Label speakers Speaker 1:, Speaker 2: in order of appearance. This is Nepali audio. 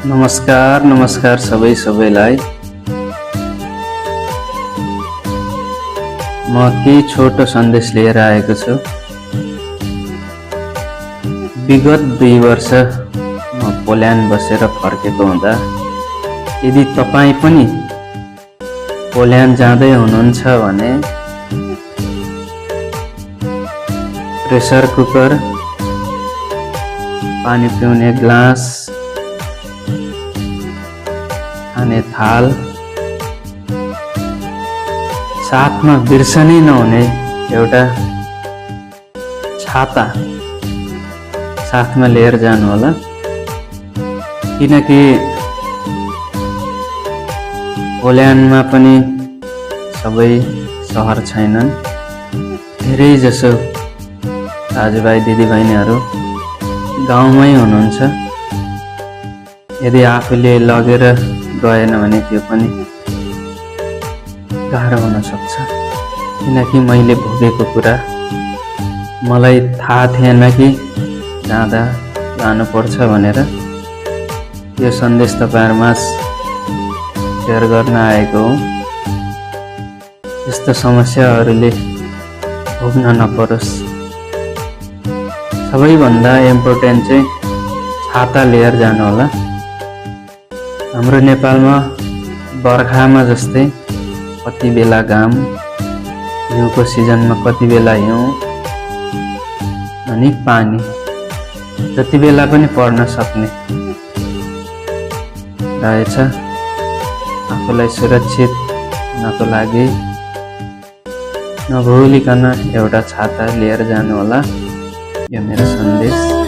Speaker 1: नमस्कार नमस्कार सबैलाई। म केही छोटो सन्देश लिएर आएको छु। विगत 2 वर्ष म पोल्यान्ड बसेर फर्केको हुँदा यदि तपाईँ पनि पोल्यान्ड जाँदै हुनुहुन्छ भने प्रेसर कुकर, पानी पिउने ग्लास, खाने थाल, साथमा बिर्सनै नहुने एउटा छाता साथमा लिएर जानु होला। किनकि पोल्यान्डमा पनि सबै सहर छैनन्। धेरै जसो दाजुभाइ दिदीबहिनीहरू गाउँमै हुनुहुन्छ। यदि आफूले लगेर गएन भने त्यो पनि गाह्रो हुन सक्छ। किनकि मैले भोगेको कुरा मलाई थाहा थिएन कि जाँदा जानुपर्छ भनेर यो सन्देश तपाईहरुमा शेयर गर्न आएको हुँ। यस्तो समस्याहरूले भोग्न नपरोस्। सबैभन्दा इम्पोर्टेन्ट चाहिँ छाता लिएर जानु होला। हाम्रो नेपालमा बर्खामा जस्तै कति बेला घाम, हिउँको सिजनमा कति बेला हिउँ अनि पानी जति बेला पनि पर्न सक्ने रहेछ। आफूलाई सुरक्षित हुनको लागि नभुलिकन एउटा छाता लिएर जानु होला। यो मेरो सन्देश।